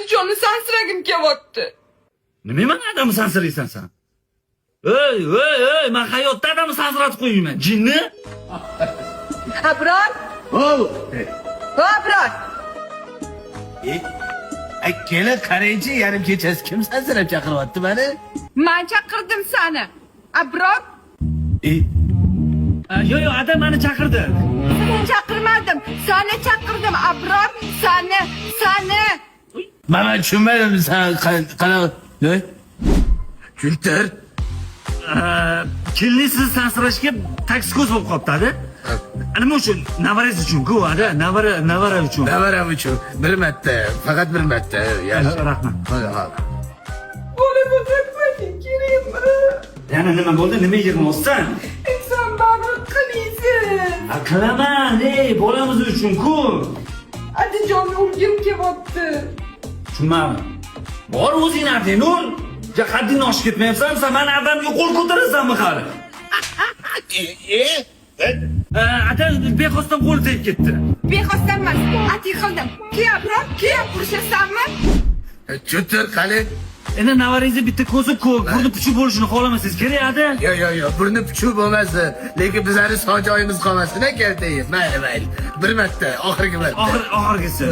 Adijonni sansiragim kelyapti. Nima, man adamni sansiraysan san? Ey, ey, ey, man hayotda adamni sansiratib qo'ymayman. Jinni? Abror! Ol. Abror! E, ay, kelin, qarangchi, yarim kechasi kim sansirab chaqiryapti mani? Man chaqirdim seni. Abror, E, Yo'q, yo'q, adam meni chaqirdi. Seni chaqirmadim. Seni chaqirdim, Abror, seni, seni. Man tushunmadim, san qanaqa? Ne? Tushuntir. Kelinlik sizni sansirashga toksikoz bo'lib qolibdi, ada. Nima uchun? Navarangiz uchun-ku, ada, navara, navara uchun. Navaram uchun bir marta, faqat bir marta. Yaxshi. Rahmat. Ha. Bolani qo'ying kerakmi? Yana nima bo'ldi? Nima yig'moqsan? Inson baribir qiliysiz. Ha, qilaman, ey, bolamiz uchun-ku. Adijonni urgim kelyapti. Tushunmadim. Bor, o'zingni arding, ur. Ja, haddingni oshib ketmayapsanmi sen? Mani adamga qo'l ko'tarasanmi hali? E, Ata, bexosdan qo'li tegib ketdi. Bexosdan emas, ati qildim. Ke, Abror, ke, urishasanmi? Tushuntir, qani. Endi navarangizni bitta ko'zi ko'k, burni puchuq bo'lishini xohlamasangiz kerak, ada. Yo'q, yo'q, yo'q, burni puchuq bo'lmasin, lekin bizlarni sog' joyimiz qolmasin, kaltayib. Mayli, mayli. Bir marta, oxirgi marta. Oxir, oxirgisi.